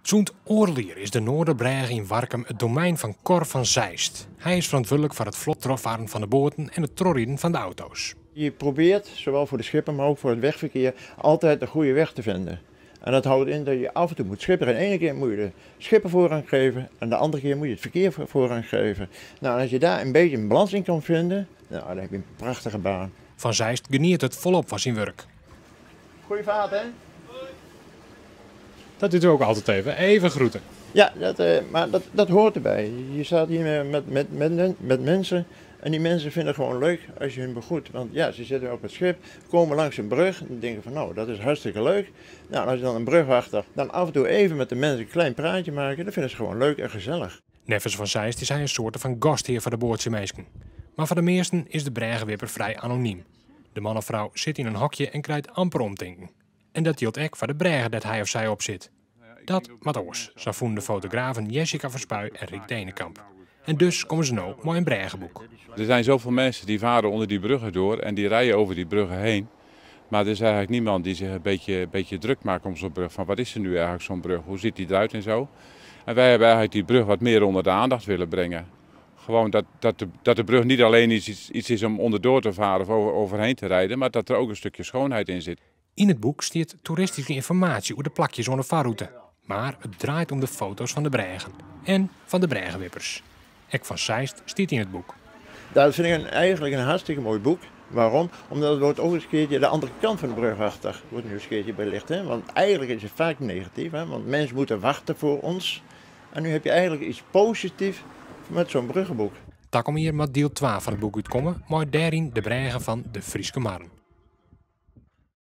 Sûnt oardel jier is de Noarderbrêge yn Warkum it domein fan Cor van Zeist. Hy is ferantwurdlik foar it flot trochfarren fan de boaten en it trochriden fan de auto's. Je probeert, zowel voor de schipper, maar ook voor het wegverkeer, altijd de goede weg te vinden. En dat houdt in dat je af en toe moet schipperen. De ene keer moet je de schipper voorrang geven en de andere keer moet je het verkeer voorrang geven. Nou, als je daar een beetje een balans in kan vinden, nou, dan heb je een prachtige baan. Van Zeist genietet folop fan syn wurk. Goeie vaart, hè? Dat doet u ook altijd even. Even groeten. Ja, maar dat hoort erbij. Je staat hier met mensen en die mensen vinden het gewoon leuk als je hun begroet. Want ja, ze zitten op het schip, komen langs een brug en denken van nou, dat is hartstikke leuk. Nou, en als je dan een brugwachter dan af en toe even met de mensen een klein praatje maken, dan vinden ze gewoon leuk en gezellig. Neffens Van Zeist is hy in soarte fan gasthear foar de boatsjeminsken. Mar foar de measten is de brêgewipper frij anonym. De man of frou sit yn in hokje en krijt amper omtinken. En dat jildt ek foar de brêge dêr't hy of sy op sit. Dat moat oars, sa fûnen de fotografen Jessica van Spuy en Rick Denekamp. En dus komme se no mei in brêgeboek. Er zijn zoveel mensen die varen onder die bruggen door en die rijden over die bruggen heen. Maar er is eigenlijk niemand die zich een beetje druk maakt om zo'n brug. Van wat is er nu eigenlijk zo'n brug? Hoe ziet die eruit en zo? En wij hebben eigenlijk die brug wat meer onder de aandacht willen brengen. Gewoon dat de brug niet alleen iets is om onderdoor te varen of overheen te rijden, maar dat er ook een stukje schoonheid in zit. Yn it boek stiet toeristyske ynformaasje oer de plakjes oan de farrûte. Mar it draait om de foto's fan de brêgen en fan de brêgewippers. Ek Van Zeist stiet yn it boek. Dat vind ik eigenlijk een hartstikke mooi boek. Waarom? Omdat het wordt ook eens een keertje de andere kant van de brugwachter wordt nu eens een keertje belicht. Hè? Want eigenlijk is het vaak negatief, hè? Want mensen moeten wachten voor ons. En nu heb je eigenlijk iets positiefs met zo'n bruggenboek. Takom jier moat diel 2 fan it boek útkomme, mei dêryn de brêgen fan de Fryske Marren.